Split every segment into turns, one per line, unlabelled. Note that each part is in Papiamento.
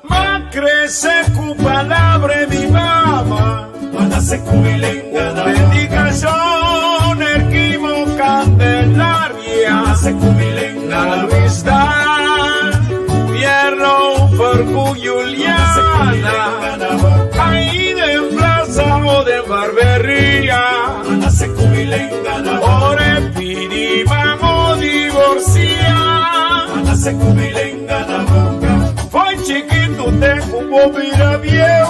M'a crece cu palabra 'e mi mama. Dedicacion Erquimo Candelaria Na Luis Daal Fierro for cu Juliana Ahí den plaza o den barberia Ora e pidi mamo divorcia Fo'i chikitu te ku bo bira bieu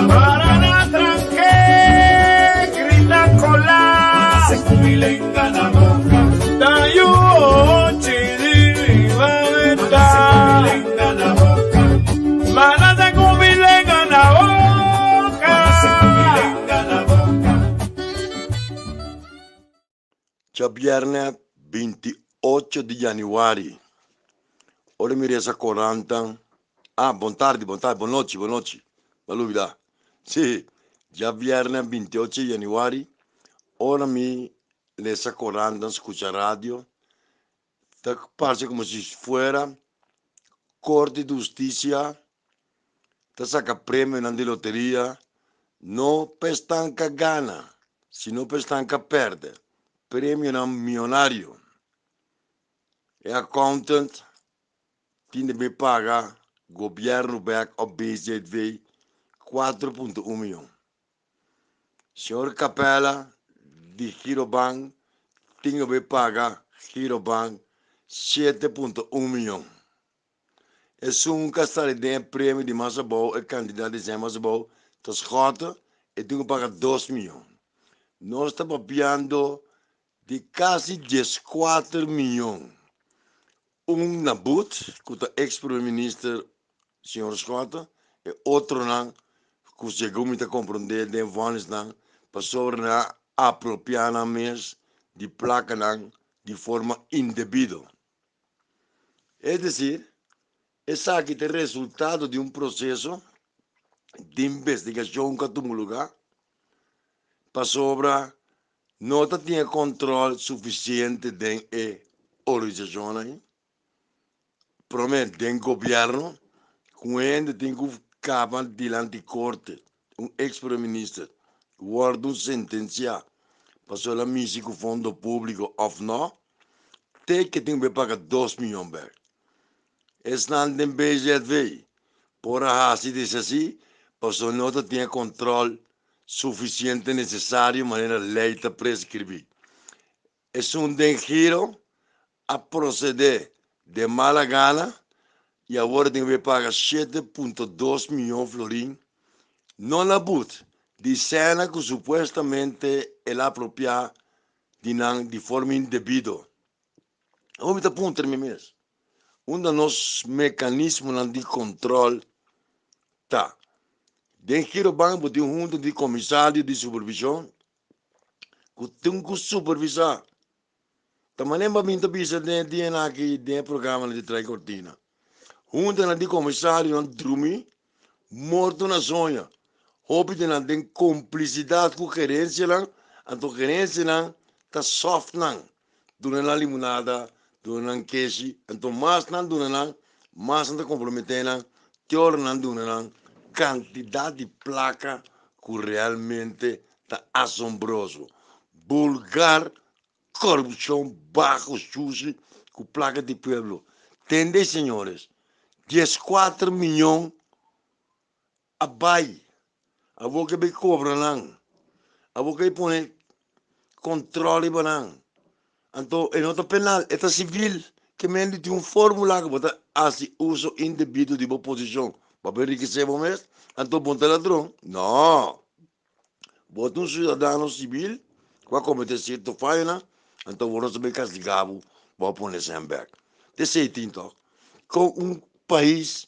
Para na tranke grita kola Ta yu ochi di riba meta Manase ku mi lenga na boka.
Djabièrnè 28 di yanüari, ora mi resa koranta, ah, bon tardi, bon tardi, bon nochi, bon nochi, mi a lubidá. Sí, djabièrnè 28 di yanüari, ora mi lesa koranta, skucha radio, ta parse komo si fuera Korte di Hustisia ta saka premionan di loteria no pa esnan ka gana, sino pa esnan ka pèrdè, premionan mionario. E accountant tin di bay paga gobièrnu bèk òf BZV 4.1 mion. Señor Capella di Girobank tin ku bay paga Girobank 7.1 mion. Esun ku a sali den e premio di mas abou, e kantidat di sèn mas abou, ta Schotte, e tin ku paga 2 mion. Nos ta papiando di kasi 14 mion. Un na but, ku ta eks primer minister señor Schotte, e otronan ku segun mi ta komprondé den vònisnan pasobra nan a apropiá nan mes di plakanan di forma indebido. Es desir, esaki ta resultado di un proseso di investigashon ku a tuma lugá pasobra no ta tin e kòntròl sufisiente den e organisashonnan. Promé, den gobièrnu ku hende tin ku kaba dilanti korte, un eks primer minister wòrdu sentensiá pasobra el a mishi ku fondo públiko òf nò, te ke tin ku bai paga 2 miyon bèk. Esnan den BZV por a hasi desasí pasobra no ta tin e kòntròl sufisiente nesesario manera lei ta preskribí. Esun den giro a prosedé de mala gana i awor tin ku bai paga 7.2 miyon florin no na but di sena ku supuestamente el a apropiá di nan di forma indebido. Awor mi ta puntra mi mes, unda nos mekanismonan di kontrol ta? Den Girobank bo tin hunta di komisario di supervishon ku tin ku supervisá. Ta manera pa mi ta bisa den e dianan aki den e programanan di Trae Cortina. Huntanan di komisarionan drumi morto na soña. Hopi di nan den komplisidat ku gerensianan, anto gerensianan ta soft nan, duna nan limonada, duna nan keshi, anto mas nan duna nan, mas nan ta komprometé nan, te ora nan duna nan kantidat di plaka ku realmente ta asombroso. Bulgar Corrupcion baho sushi cu placa di pueblo. Tende señores, 14 miyon a bay. Awor ke bay cobra nan. Awor ke bay pone control riba nan. Anto e no ta penal, e ta civil. Ke men di tin un formula ku bo ta hasi uso indebido di bo posicion pa bo enrikece bo mes, anto bo no ta ladron. No! Bo ta un siudadano sibil ku a kometé sierto fayonan, anto bo no ta bay kastigá bo, bo a pone esei bèk. Ta esei tin tòg. Kon un pais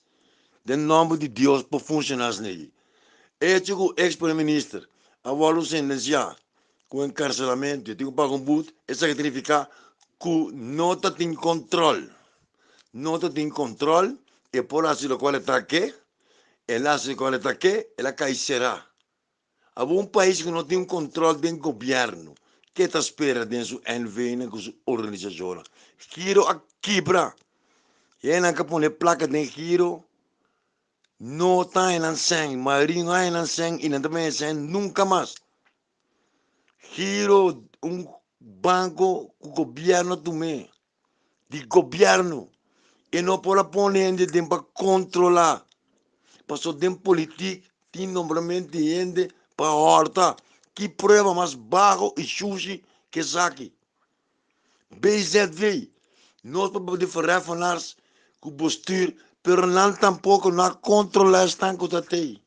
den nòmber di Dios por funshoná asina ei? Echo ku eks primer minister a wòrdu sentensiá ku enkarselamentu i tin ku paga un but, esaki ta nifiká ku no ta tin kòntròl. No ta tin kòntròl, e por hasi lokual e ta ke, El a hasi lokual e ta ke, el a kai será. Abo un pais ku no tin un kontrol den gobièrnu, ke ta spera den su NV-nan ku su organisashonnan? Giro a kibra! Hendenan ku a pone plaka den giro no ta haña nan sèn, mayoria no haña nan sèn i nan ta haña sèn nunka mas. Giro un banko ku gobièrnu a tum'é, di gobièrnu, e no por a pone hende den pa kontrolá, pasobra den politik tin nombramentu di hende pa hòrta. Ki prueba mas baho i shushi ke esaki? BZV, Nos por papia di verheffenaars ku bestuur, pero nan tampoko no a kontrolá esnan ku ta tei.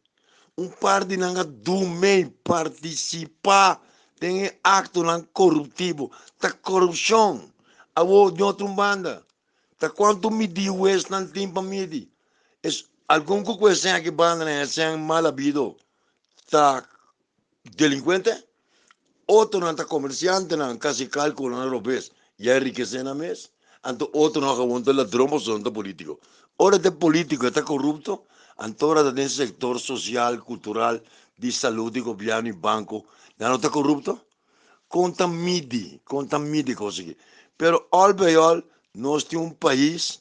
Un par di nan a dumei partisipá den e aktonan koruptivo. Ta korupshon. Awor, di otro un banda, ta kuantu midí huesnan tin pa midi? Es algun ku ku esei aki banda nan esei mal habido ta delinkuente? Otronan ta komersiantenan kasi kalkula nan robes i a enrikesé nan mes. Anto otronan awor ta ladron pasobra nan ta polítiko. Ora ta e polítiko e ta korupto, anto ora ta den sektor sosial, kultural, di salud, di gobièrnu i banko, nan no ta korupto? Kon ta midi? Kon ta midi kos aki? Pero òl bei òl nos tin un pais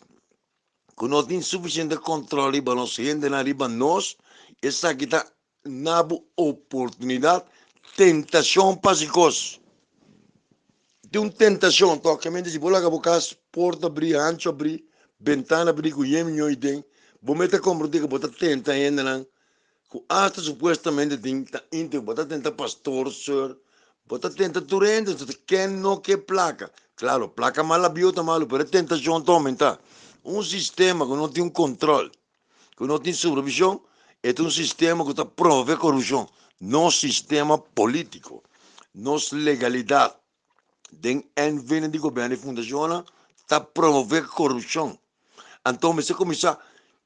ku no tin sufisiente kòntròl riba nos hendenan, riba nos, esaki ta Na bo oportunidad, tentacion pa haci cos. Tin un tentacion, tocamente si bo laga bo cas porta abri, hancho abri, bentana abri cu yen miño aden, bo mester comprende cu bo ta tenta hendenan cu hasta supuestamente tin ta intimo, bo ta tenta pastor, sir, bo ta tenta tur hende, entonces ken no ke placa? Claro, placa mal abio ta malo, pero e tentacion ta aumenta. Un sistema cu no tin un control. Ku no tin supervishon, e ta un sistema ku ta promove korupshon. Nos sistema polítiko, nos legalidat den NV di gobièrnu i fundashonnan ta promove korupshon. Anto mester kuminsá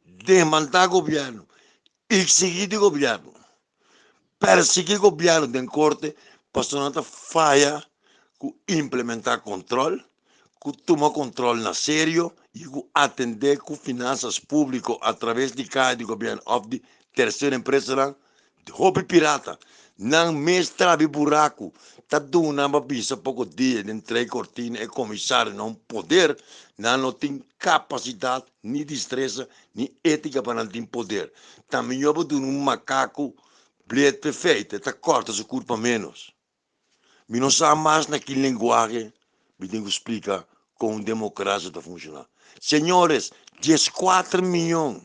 demandá gobièrnu, eksigí di gobièrnu, persiguí gobièrnu den korte pasobra nan ta faya ku implementá kòntròl, ku tuma kòntròl na serio i ku atendé ku finansas públiko atraves di kaha di gobièrnu òf di terser empresanan. Hopi pirata nan mes trabi buraku ta duna pa bisa poko dia den trei kortina e komisarionan un poder, nan no tin kapasidat ni distresa ni étika pa nan tin poder. Ta mihó bo duna un makaku blet p'e feita, e ta kòrta su kurpa ménos. Mi no sa mas na ki lenguahe mi tin ku splika kon un demokrasia ta funshoná. Señores, dieskuater miyon,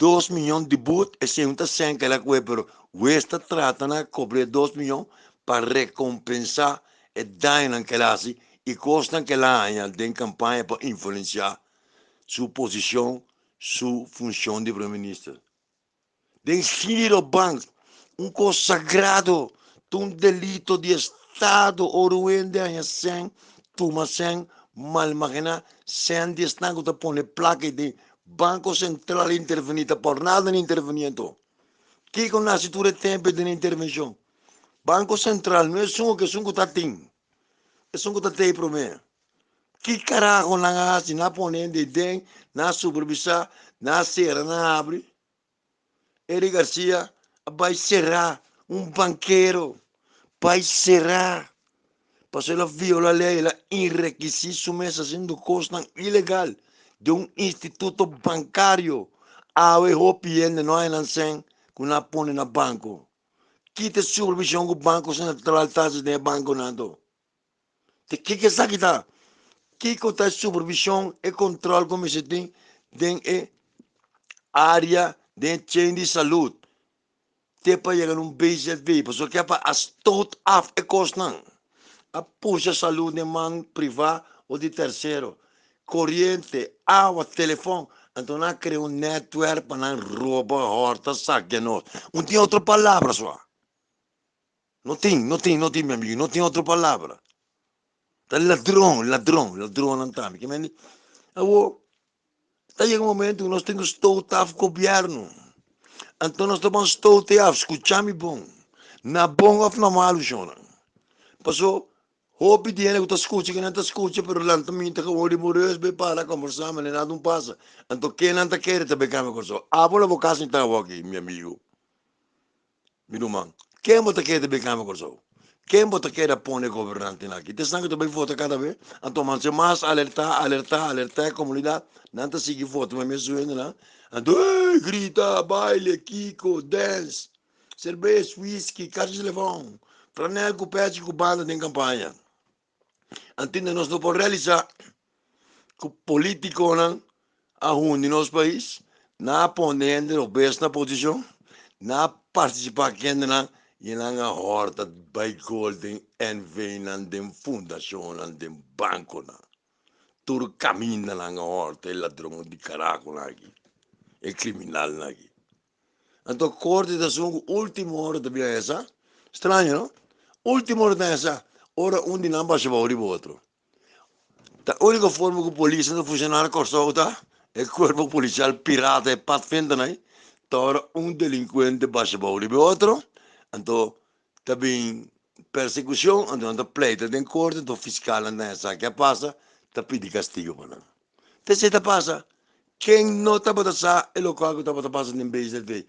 dos miyon di but, esei no ta sèn kela ku e, pero wes ta trata na kobr'é dos miyon pa rekompensá e dañonan ku el a hasi i kosnan ku el a haña den kampaña pa influensiá su posishon, su funshon di Prome Minister. Den Girobank, un kos sagrado, ta un delito di estado ora un hende haña sèn, tuma sèn, malmagená sèn di esnan ku ta pone plaka ei den Banko Sentral intervení, ta por nada na intervení anto. Kiko nasi tur e tempu ei den intervenshon? Banko Sentral no esun ku esun ku ta tin, esun ku ta tei promé. Ki karaho nan a hasi? Nan a pone hende den, nan a supervisá, nan a sera, nan a habri. Eric Garcia a bai será, un bankero bai será pasobra el a viola lei, el a enrikisí su mes hasiendo kosnan ilegal den un instituto bankario. Awe hopi hende no haña nan sèn ku nan a pone na banko. Kita e supervishon ku Banko Sentral ta hasi den e bankonan anto? Te kiko esaki ta? Kiko ta e supervishon, e kontrol ku mester tin den e área, den e chain di salud te pa yega na un BZV? Pasobra ke pa a stoot af e kosnan, a pusha salud den man privá o di tersero, koriente, awa, telefòn, anto nan a krea un nètwèrk pa nan roba, hòrta, sakia nos. Un tin otro palabra sua. No tin, no tin, no tin, mi amigo, no tin otro palabra. Ta ladron, ladron, ladronnan tambe. Ke mende? Awor, ta yega un momento ku nos tin ku stoot af gobierno. Anto nos ta ban stoot af, skucha mi bon. Na bon of na malu, shonnan. Paso, hopi di hende ku ta skucha, ke nan ta skucha, pero lanta minta gewoon riba un reus bai para kombersá, mane nada un pasa. Anto ke nan ta kere ta bai kambia Kòrsou? Abo na bo kas ni ta awor aki, mi amigo. Mi ruman, ken bo ta kere ta bin kambia Kòrsou? Ken bo ta keda pone gobernantenan aki? Ta esnan ku ta bai vota kada be? Anto manse mas alertá, alertá, alertá e komunidat, nan ta sigui vota ma mes hendenan. Anto, ey, grita, baile, kiko, dance, serbes, whisky, kachi telefòn, flanel ku pechi ku banda den kampaña. Antinda nos no por realisá ku polítikonan a hundi nos pais, nan a pone hende robes na posishon, nan a partisipá ku hendenan i nan a hòrta bai gol den NV-nan, den fundashonnan, den bankonan. Tur kaminda nan a hòrta e ladron di karakonan aki, e kriminalnan aki. Anto korte ta esun ku ultimo ora ta bin a hesa. Straño, no? Ultimo ora ta hesa, ora un di nan basha bou riba otro. Ta úniko forma ku polis ta funshoná na Kòrsou ta e kuerpo polisial pirata, e padvindernan ei, ta ora un delinkuente basha bou riba e otro, anto ta bin persekushon, anto nan ta pleita den korte, anto fiskalnan ta hesa ke a pasa, ta pidi kastigo pa nan. T'esei ta pasa. Ken no tabata sa e lokual ku tabata pasa den BZV?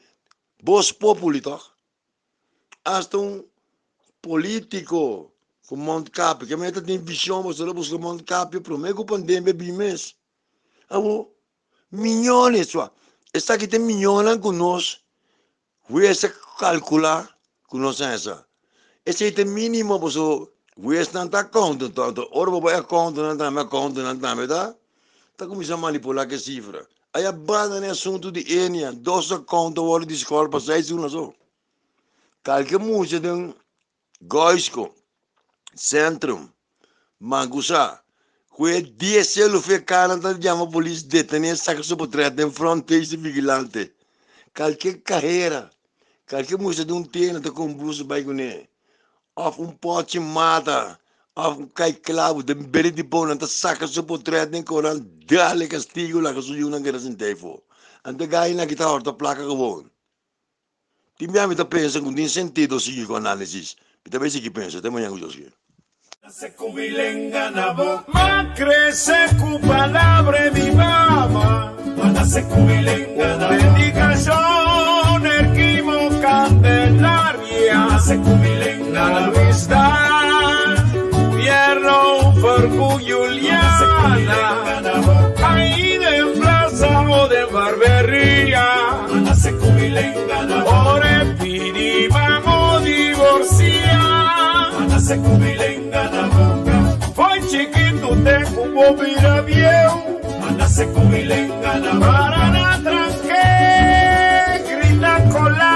Bos populi tòg? Asta un polítiko ku mondkapje, ke mester tin vishon pasobra buska mondkapje promé ku pandemia bin mes. Awor, miñones, wak, esaki ta miñonan ku nos Hues a kalkulá ku nos a hesa. Esei ta mínimo pasobra huesnan ta accountant anto ora bo bai accountant tambe accountant tambe ta ta kuminsá manipulá ku e sifra. Aya banda na e asuntu di Enia dos accountant a wòrdu di skòl pa seis luna so. Kalke mucha den Goisco, Centrum, Mangusá, ku e dies selu fekanan ta yama polis detené saka su potret den front page di Vigilante. Kalke kahera, kalke mucha di un tienda ta ku un bus bai kuné, òf un pòchi mata, òf un kai klabu den beri di pou nan ta saka su potret den koran dale kastigu laga su yunan keda sinta afó. Anto e gainan aki ta hòrta plaka gewoon. Tin bia mi ta pensa ku tin sentido sigui ku análisis. Mi ta bai sigui pensa te mañan ku Dios kier.
Ma krese ku palabra e mi mama. Dedikashon Erquimo Candelaria Na Luis Dan Fierro Fercu Juliana Ahí den plaza o den barberia Ora e pidi mamo divorcia Foi chikitu te ku bo bira bieu Para na tranke grita kola.